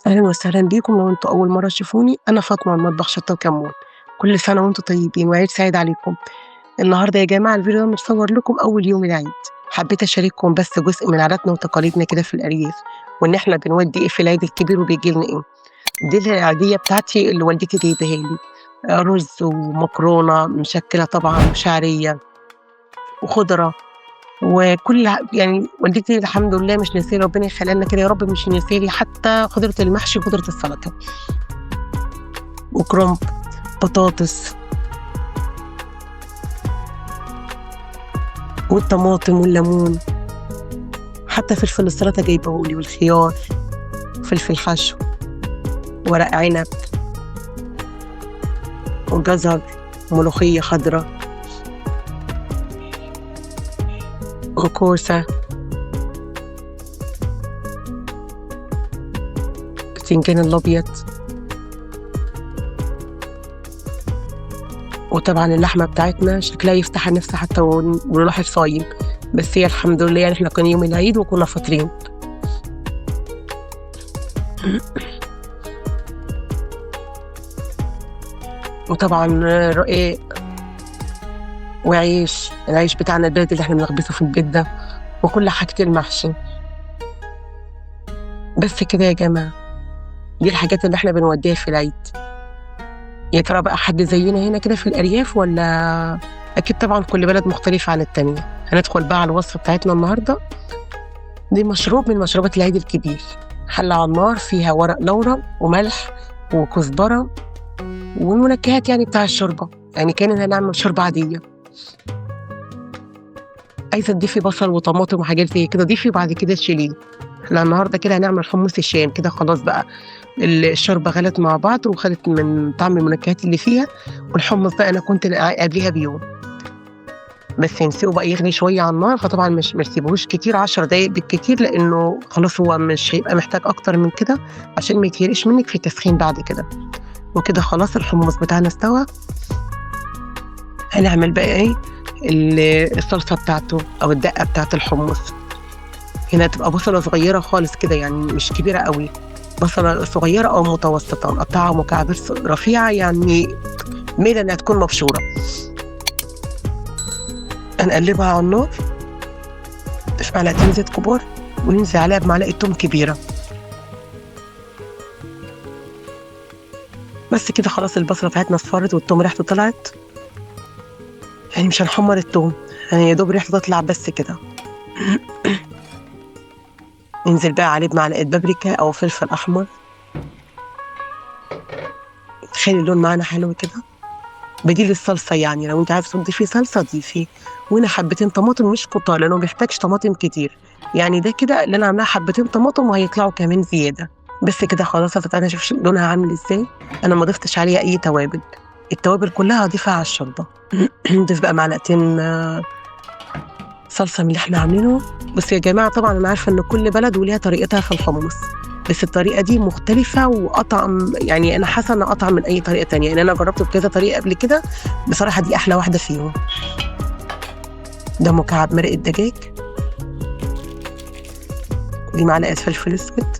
أهلًا وسهلًا بيكم، لو أنتم أول مرة تشوفوني، أنا فاطمة من مطبخ شطة وكمون. كل سنة وأنتم طيبين وعيد سعيد عليكم. النهارده يا جماعة الفيديو ده متصور لكم أول يوم العيد، حبيت أشارككم بس جزء من عاداتنا وتقاليدنا كده في الأرياف، وإن إحنا بنودي إيه في العيد الكبير وبييجي لنا إيه. دي العيدية بتاعتي اللي والدتي جايباها لي، رز ومكرونة مشكلة طبعًا وشعرية وخضرة وكل يعني والدتي الحمد لله مش ناسية، ربنا يخليها لنا كده يا رب، مش ناسية لي حتى خضرة المحشي وخضرة السلطة. وكرنب، بطاطس، والطماطم والليمون، حتى فلفل السلطة جايبه لي، والخيار، فلفل حشو، ورق عنب، وجزر، ملوخية خضراء، وكوسة، بتنجان الأبيض، وطبعا اللحمة بتاعتنا شكلها يفتح النفس حتى والواحد صايم، بس هي الحمد لله يعني احنا كان يوم العيد وكنا فاطرين. وطبعا رقاق وعيش، العيش بتاعنا البلدي اللي احنا بنخبزه في البيت ده، وكل حاجة المحشي. بس كده يا جماعة، دي الحاجات اللي احنا بنوديها في العيد. يا ترى بقى حد زينا هنا كده في الأرياف ولا؟ أكيد طبعا كل بلد مختلفة عن التانية. هندخل بقى على الوصفة بتاعتنا النهاردة. دي مشروب من مشروبات العيد الكبير، حلة على النار فيها ورق لورا وملح وكزبرة والمنكهات يعني بتاع الشوربة، يعني كأننا هنعمل شوربة عادية. عايزة تضيفي بصل وطماطم وحاجات زي كده ضيفي، وبعد كده تشيليه. احنا النهارده كده هنعمل حمص الشام كده، خلاص بقى الشوربة غلت مع بعض وخدت من طعم المنكهات اللي فيها، والحمص ده أنا كنت قبليها بيوم، بس نسيبه بقى يغلي شوية على النار. فطبعا مش ما تسيبهوش كتير، 10 دقايق بالكتير، لأنه خلاص هو مش هيبقى محتاج أكتر من كده عشان ما يتهرش منك في التسخين بعد كده. وكده خلاص الحمص بتاعنا استوى. هنعمل بقى ايه الصلصة بتاعته أو الدقة بتاعت الحمص. هنا تبقى بصلة صغيرة خالص كده، يعني مش كبيرة قوي، بصلة صغيرة أو متوسطة، نقطعها مكعبات رفيعة، يعني ميلة إنها تكون مبشورة. هنقلبها على النار في معلقتين زيت كبار، وننزل عليها بمعلقة توم كبيرة. بس كده خلاص البصلة بتاعتنا اصفرت والتوم ريحته طلعت، يعني مش هنحمر التوم، يعني يا دوب ريحته تطلع بس كده. ننزل بقى عليه بمعلقة بابريكا أو فلفل أحمر، تخلي اللون معانا حلو كده، بديل الصلصة يعني لو أنت عايزة تضيفي صلصة ضيفي. وهنا حبتين طماطم مش كتار لأنه ما بيحتاجش طماطم كتير، يعني ده كده اللي أنا عاملاه حبتين طماطم وهيطلعوا كمان زيادة. بس كده خلاص أنا شوف لونها عامل إزاي. أنا ما ضفتش عليها أي توابل، التوابل كلها هضيفها على الشوربة. نضيف بقى معلقتين صلصة من اللي احنا عاملينه. بس يا جماعة طبعا أنا عارفة إن كل بلد وليها طريقتها في الحمص، بس الطريقة دي مختلفة وأطعم، يعني أنا حاسة إنها أطعم من أي طريقة تانية، يعني أنا جربت بكذا طريقة قبل كده، بصراحة دي أحلى واحدة فيهم. ده مكعب مرق الدجاج، دي معلقة فلفل أسود،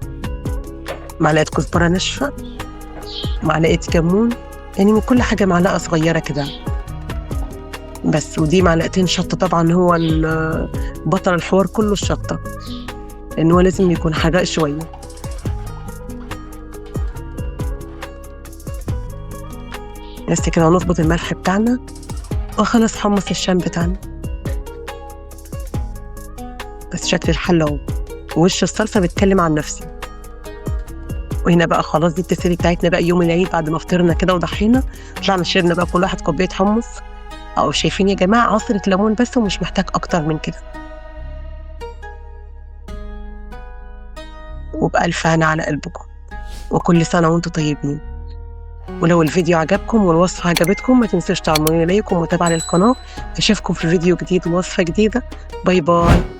معلقة كزبرة ناشفة، معلقة كمون، يعني من كل حاجة معلقة صغيرة كده بس. ودي معلقتين شطة، طبعا هو بطل الحوار كله الشطة، لأن هو لازم يكون حراق شوية. بس كده هنظبط الملح بتاعنا وخلص حمص الشام بتاعنا. بس شكل الحلة اهو، وش الصلصة بيتكلم عن نفسي. وهنا بقى خلاص دي التسالي بتاعتنا بقى يوم العيد، بعد ما فطرنا كده وضحينا طلعنا شربنا بقى كل واحد كوباية حمص. أو شايفين يا جماعة عصرة ليمون بس ومش محتاج أكتر من كده. وبألف هنا على قلبكم، وكل سنة وانتم طيبين. ولو الفيديو عجبكم والوصفة عجبتكم ما تنسوش تعملوا like ومتابعة للقناة. أشوفكم في فيديو جديد ووصفة جديدة. bye bye.